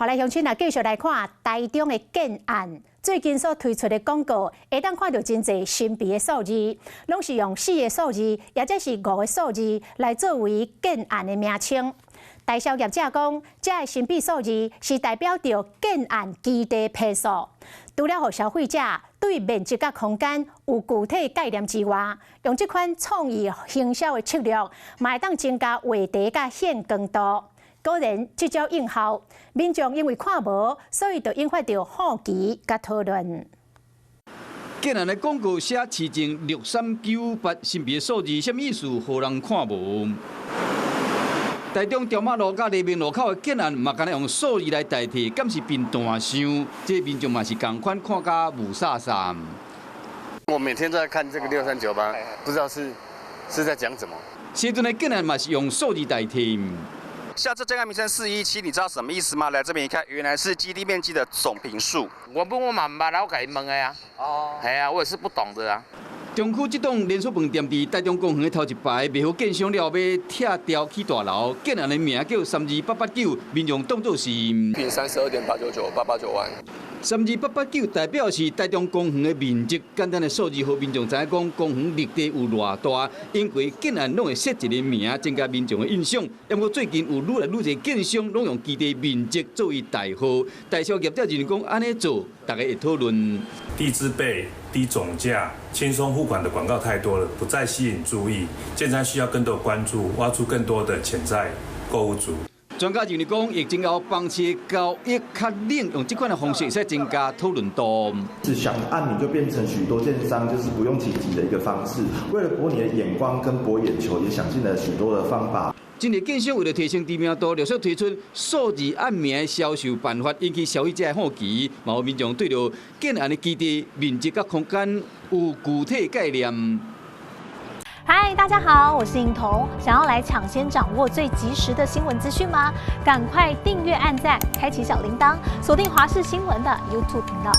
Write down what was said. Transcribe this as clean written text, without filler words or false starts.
好來，鄉親啊，繼續來看台中的建案。最近所推出的廣告，會當看著真濟神秘的數字，攏是用四個數字，抑者是五個數字來作為建案的名稱。代銷業者講，這个神秘數字是代表著建案基地坪數。除了予消費者對面積佮空間有具體概念之外，用這款創意行銷的策略，嘛會當增加話題佮顯光度。果然，這招應效，民眾因為看無，所以就引發著好奇佮討論。建案的廣告寫市政6398神秘的數字，啥物意思？予人看無？台中中馬路佮黎明路口的建案嘛，敢若用數字來代替，敢是變大箱？這民眾嘛是仝款看甲霧煞煞。我每天都在看這個6398，不知道是在講什麼。西屯的建案嘛是用數字代替。像這建案名稱417，你知道什麼意思嗎？來這邊一看，原來是基地面積的總坪數。我不我嘛毋捌，我共伊問的啊。哦。係啊，我也是不懂的啊。中區這棟連鎖飯店佇台中公園的頭一排，賣予建商了後欲拆掉起大樓，建案的名叫32889，民眾當作是坪32.899,889萬。32889代表是台中公園的面積，簡單的數字，予民眾知影講公園綠地有偌大，因為建案攏會設一個名，增加民眾的印象。不過最近有愈來愈濟建商攏用基地面積作為代號，代銷業者認為講按呢做，大家會討論。低資費、低總價、輕鬆付款的廣告太多了，不再吸引注意。建商需要更多關注，挖出更多的潛在購物族。專家認為講，疫情後房市交易較冷，用這款的方式會使增加討論度。是想按名就變成許多建商就是不用提及的一個方式，為了博你的眼光跟博眼球，也想盡了許多的方法。真濟建商為了提升知名度，陸續推出數字按名的銷售辦法，引起消費者的好奇。嘛有民眾對著建案的基地面積佮空間有具體概念。嗨，大家好，我是穎彤。想要來搶先掌握最及時的新聞資訊嗎？趕快訂閱、按讚、開啟小鈴鐺，鎖定華視新聞的 YouTube 頻道。